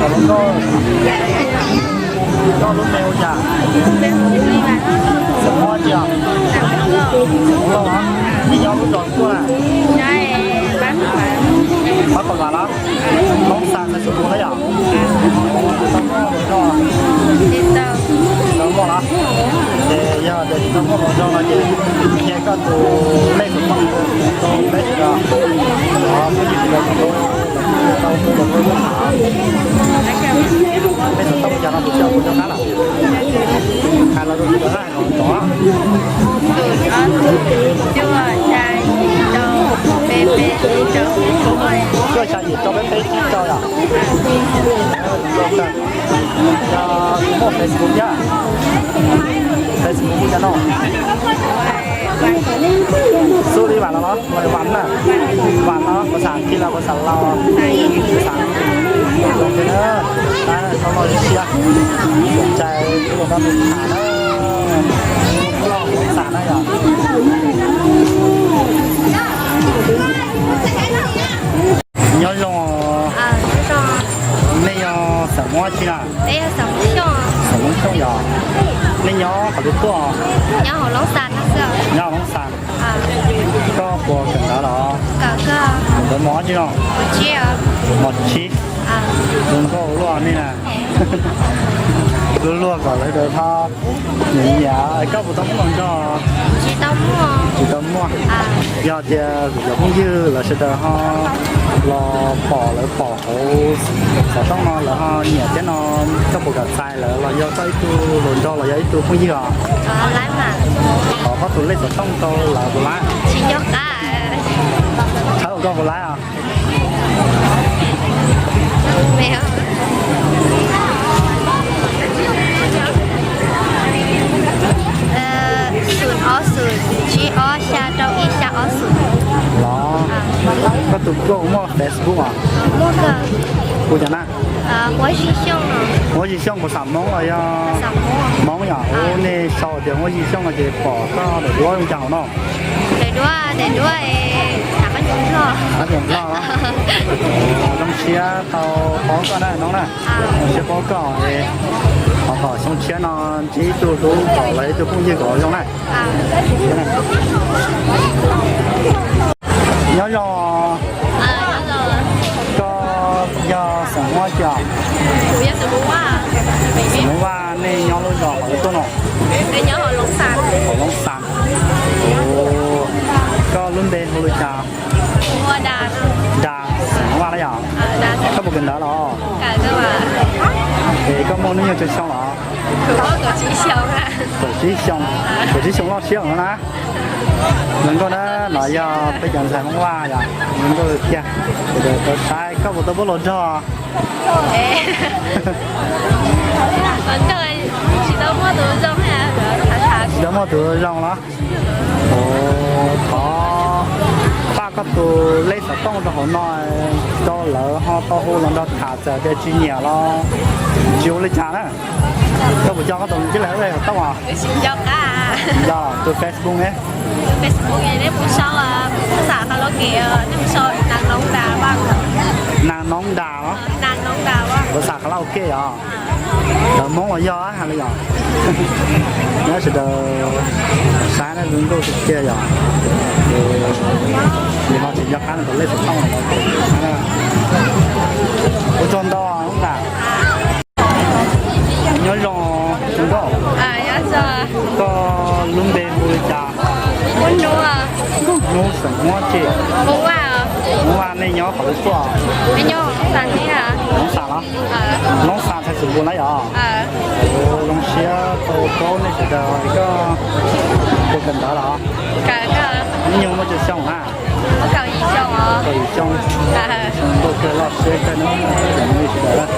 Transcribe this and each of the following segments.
Koj lub npe hu cas? Xeem Muab tiag? Xeem Lauj. Nej nyob lub zos twg na? Pab Pam Vas los? Hmoob Xas Xais Xus Pus na yom? Tsis tau muaj los? Ces yog tias tsis tau muaj hluas nraug no ces qhia koj tus lej xov tooj rau peb sawv daws, peb sawv daws tau hu los rau lub tham. Lej xov tooj cas no kuv tsis paub, kuv tsis paub lawm. Hais los rau sawv daws hais los tod. Cuaj xya yim rau peb peb tsib rau yom? Yog kuv muaj Facebook thiab. Facebook hu cas no? Xub li Vam los los Vam na? Vam no, kuv xav kiag los kuv xav los. Kuv xav los thiab na. Tau los siab, txais tus los rau tus tham na. Los kuv xav na yom. Nyob zoo. Nej yog Xeem Muab tsi na? Xeem Muab Xyooj yog. Nej nyob qhov twg tuaj? Nyob Hmoob Xas. Koj puas kawm ntawv los? Kawm ntawv mos tsi no? Mos tsib. Zoo nkauj luaj nej na. Luag luag kom lawv daws tho. Nyiam nyiam, koj puas tau muaj hluas nraug? Tsis tau muaj. Yog tias kuv cov phooj ywg lawv sawv daws ho los pom, lawv pom hauv xov tooj no lawv ho nyiam thiab no, koj puas kam txais lawv los yog koj ib tug hluas nraug los yog ib tug phooj ywg os? Thov koj tus lej xov tooj rau lawv puas laib? Tsis nco qab. Txhawb koj puas laib os? Xum ob xum tsib ob xya rau ib xya ob xum. Los, koj tus koj muaj Facebook os? Muaj kawg. Hu cas na? Huab Zim Xyooj. Huab Zim Xyooj, puas xam Hmoob los yog? Hmoob yom. Ua nej sau tias Huab Zim Xyooj no ces pom koj daim duab zoo cas hauv no? Daim duab, daim duab, qab ncaus Nplog. Zoo siab tau paub koj na Hmoob na. Zoo siab paub koj, thov kom xyoo tshiab no ntsib ib tug hlub kom los ib tug phooj ywg kom zoo na. Nyob zoo. Koj yog Xeem Muab tsi os? Xeem Muab Vaj, nej nyob lub zos qhov twg tuaj no? Hauv Loob Xas. Koj lub npe hu li cas? Da, Xeem Muab Vaj na yom? Koj puas kawm ntawv los? Es koj muaj hnub nyoog tsawg xyoo los? Kaum tsib xyoo, kaum tsib xyoo loj siab no na. Zoo nkauj na, no yog peb cov ntxhais Hmoob Vaj yom, zoo nkauj tiag. Sawv daws tau saib, koj puas tau muaj hluas nraug? Tsis tau muaj tus zoo los? Thov pab koj tus lej xov tooj rau hauv no, rau lawv ho tau hu los nrog tham, txawm tias tsis nyiam los tsis ua li cas na. Koj puas coj koj tus lej xov tooj os? Yog tus Facebook ne? Nas Noob Das los? Kuv xav karaoke os. Lawv Hmoob los yog hais li yom. Nyob sawv daws saib na, zoo nkauj tiag tiag yom. Nws ho tsis nco qab nws tus lej xov tooj los. Ua tsaug ntau Noob Das. Nyob zoo zoo nkauj. Koj lub npe hu li cas? Hnub Xeem Muab tsi? Hmoob Vaj, nej nyob qhov twg tuaj? Hmoob Xas los? Loob Xas Xais Xus Npus na yom? Zoo siab tau paub nej sawv daws, koj puas kawm ntawv los? Hnub nyoog muaj tsawg xyoo na? Kaum yim xyoo. Nkauj kawg, loj siab kawg na, nej sawv daws.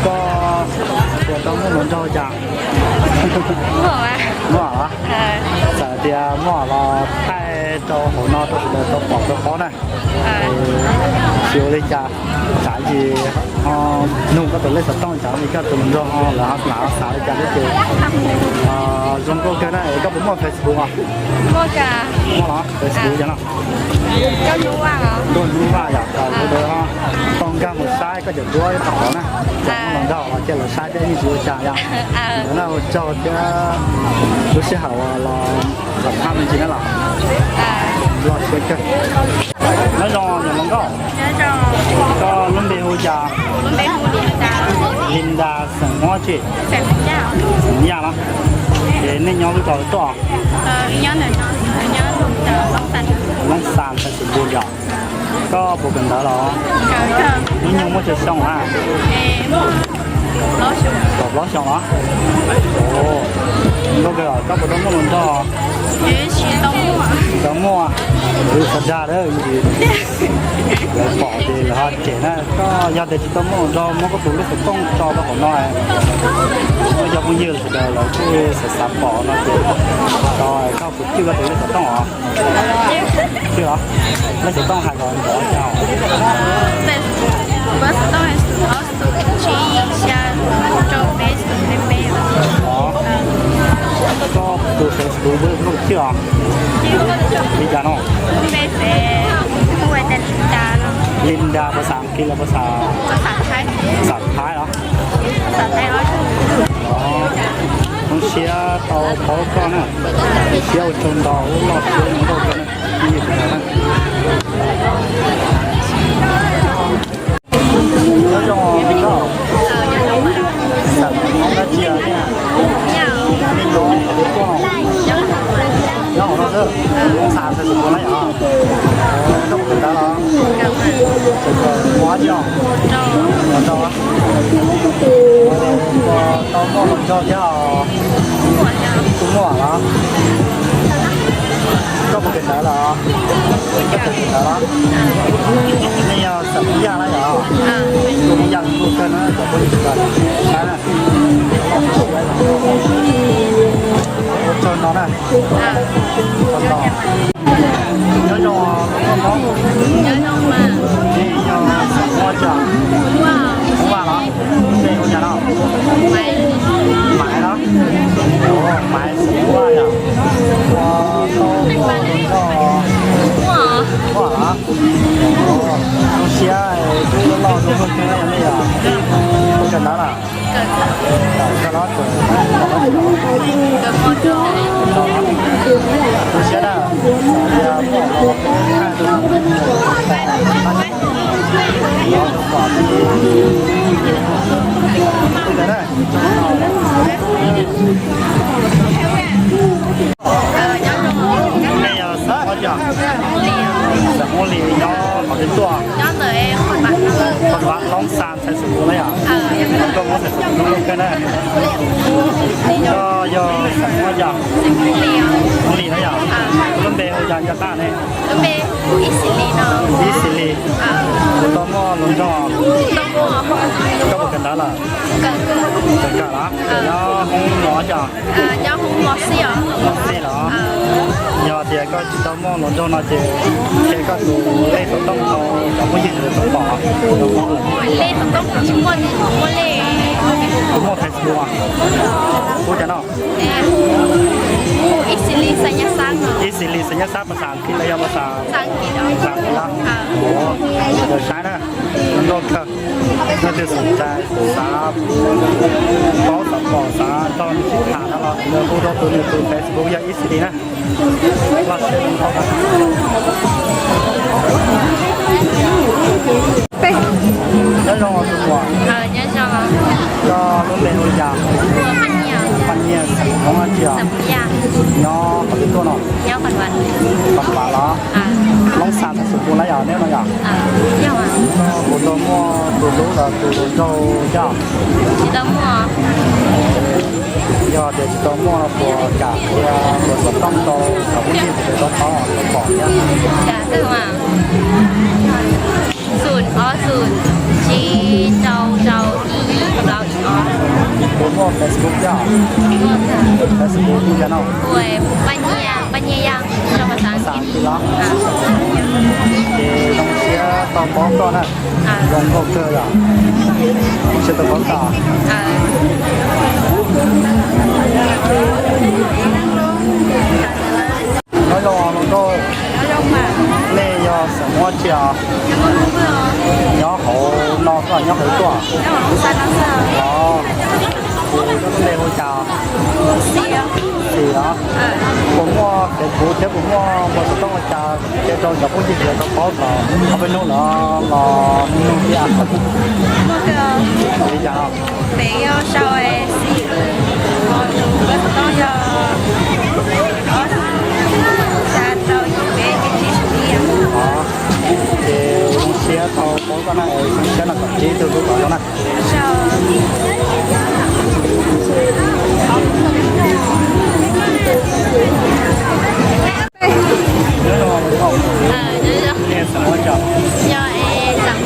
Koj puas tau muaj hluas nraug cas? Muaj los? Txawm tias muaj los thaij Rau hauv no rau sawv daws tau pom tau paub na. Tsis ua li cas, tsam ntsis ho nug koj tus lej xov tooj tsam li koj tus hluas nraug ho lawv ho lam xav li cas thiab ces zoo nkauj kawg na. Es koj puas muaj Facebook os? Muaj los? Facebook yog no. Nkauj Hnub Vaj yom, sawv daws tau nkag mus saib koj cov duab ib qho na. Txawm muaj hluas nraug los cia lawv saib thiab yeej tsis ua cas yom. Ntawd na ua tsaug thiab lub sij hawm uas los los phaj me ntsis na los loj siab kawg. Nyob zoo niam hluas nkauj, koj lub npe hu cas? Linda xeem Hmoob tsi? Xeem Yaj los? Ces nej nyob lub zos twg tuaj? Loob Xas, Xais Xus Npus yom. Koj puas kawm ntawv los? Hnub nyoog muaj tsawg xyoo na? Kaum plaub xyoo los? Nkauj kawg, koj puas tau muaj hluas nraug? Tsis tau muaj. Ua tsaug dag lawm, lawv pom ces lawv ho cem na. Koj yog tias tsis tau muaj hluas nraug muab koj tus lej xov tooj tso rau hauv no, muaj cov phooj ywg sawv daws lawv kuj xav xav pom no ces tau, koj puas cwj koj tus lej xov tooj os? Cwj os. Lej xov tooj hais los ntawd cas? Koj tus Facebook muaj lub cwj os? Li cas no? Linda, pas xas As kiv los pas xas Thaib los? Zoo siab tau paub koj na. Zoo siab ua tsaug ntau, lub loj siab zoo nkauj kawg na. Nyob zoo koj, xeem Hmoob dab tsi? Nej nyob qhov twg tuaj no? Nyob hauv no xwb. Hmoob Xas Xais Xus Npus na yom? Koj puas kawm ntawv los? Mus dab tsi os? Mus rau, tau muaj hluas nraug thiab os? Kuj muaj los? Koj puas kawm ntawv los? Koj kawm ntawv los? Nej yog xeem Hmoob Yaj na yom? Tus Hmoob Yaj zoo nkauj kawg na, cov phooj ywg sawv daws saib na. Ua tsaug no na. Nyob zoo, nej yog xeem Hmoob tsi? Hmoob Vaj los? Npe hu cas no? Maiv los? Maiv xeem Hmoob Vaj yom? Ua tau muaj hluas nraug, muaj los? Zoo siab, lub loj zoo nkauj kawg na yom, nej yom? Puas kawm ntawv los? Zoo siab na. Nej yog xeem Hmoob tsi? Xeem Hmoob Lis, nyob qhov twg tuaj? Qhov Vaj Loob Xas, Xais Xus Npus na yom? Koj Hmoob Xais Xus Npus kawg na. Koj yog xeem Hmoob tsi? Hmoob Lis na yom? Lub npe hu cas nco qab ne? Ib Xis Lis. Puas tau muaj hluas nraug? Koj puas kawm ntawv lawm? Kawm los? Nyob Hmoob Mos tsi? Mos Xij los? Yog tias koj tsis tau muaj hluas nraug no ces qhia koj tus lej xov tooj rau cov phooj ywg sawv daws tau pom. Kuv muaj Facebook, hu cas no? Ib Xis Lis Xais Nyab Xab, pas xas As kiv los yog pas xas As kiv los? Ua, saib na, zoo nkauj kawg. Nej leej twg xoom txais xav paub xav pom xav nrog nws sib tham no los hu rau tus nws tus Facebook yog Ib Xis Lis na. Loj siab zoo nkauj. Nyob zoo tus muam. Koj lub npe hu li cas? Paj Nyiaj, xeem Hmoob dab tsi os? Nyob qhov twg tuaj no? Paj Pas los? Loob Xas Xais Xus Npus na yom, neb no yom? Puas tau muaj tus hlub los tus hluas nraug thiab? Yog tias tsis tau muaj no puas kam qhia npawb xov tooj rau cov phooj ywg sawv daws tau paub tau pom thiab? Xoom ob xoom tsib rau rau ib plaub ib ob. Muaj Facebook thiab? Facebook li cas no? Paj Nyiaj, Paj Nyiaj Yaj, xav ti los. Ces zoo siab tau paub koj na. Zoo nkauj kawg yom. Zoo siab tau paub koj. Nyob zoo hluas nkauj, nej yog xeem Hmoob tsi os? Nyob hauv no koj nyob hauv tuaj? Os, kuv npe hu cas? Xis os. Puas muaj Facebook thiab puas muaj npawb xov tooj ua cas cia rau cov phooj ywg tau paub kom ob peb hnub no los nug thiab? Li cas no? Ces zoo siab tau paub koj na, zoo siab no kom ntsib tug hlub kom zoo na. Nyob zoo, nej xeem Hmoob tsi? Xeem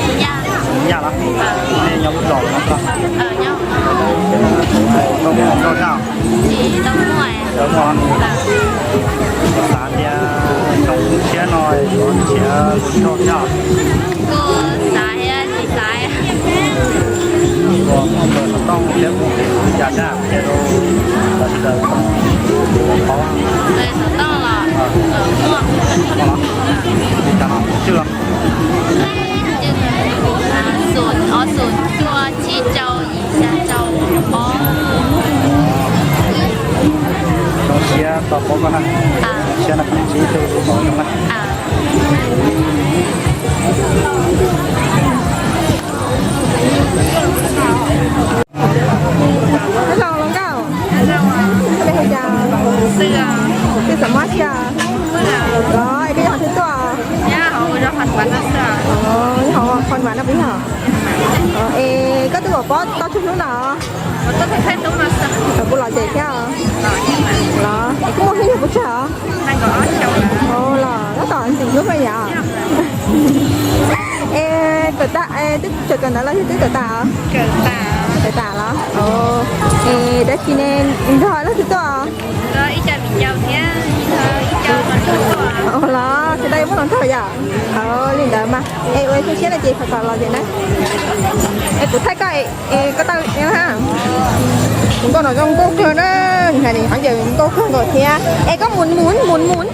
Yaj los? Nej nyob lub zos no tod? Tau muaj hluas nkauj thiab? Tau muaj. Xav tias zoo siab no yuav nrhiav hluas nkauj thiab? Kuj xav thiab tsis xav. Puas muaj npawb xov tooj thiab li cas thiab cia rau lawv sawv daws paub? Npawb xov tooj los? Muaj. Li cas no, tswj los? Xum ob xum cuaj tsib rau yim xya rau ob. Zoo siab tau paub koj na. Zoo siab no, ntsib tug hlub kom zoo na. Nyob zoo hluas nkauj, koj npe hu cas? Xeem Hmoob tsi os? Los es koj nyob qhov twg tuaj? Nyob hauv Phoo Vam no puas yog? Es koj twb ua pov tau tsawg hnub no? Kuv los zem thiab os. Los es koj muaj hnub nyoog puas tsawg os? Los tab tom ntxim hlub koj yom. Es kawm tas, twb tseem kawm ntawv los yog twb kawm tas os? Kawm tas los? Es dab tsi ne, nrog leej twg tuaj? Los sawv daws yuav muaj hluas nraug yom. Li ntawd mas es ua zoo siab no ces thov kom los zem na. Es kuv thaij koj, es koj tau ha. Tus nkauj no zoo nkauj kawg na, hais li hov yawm nkauj kawg nkaus thiab. Es koj mus mus mus mus.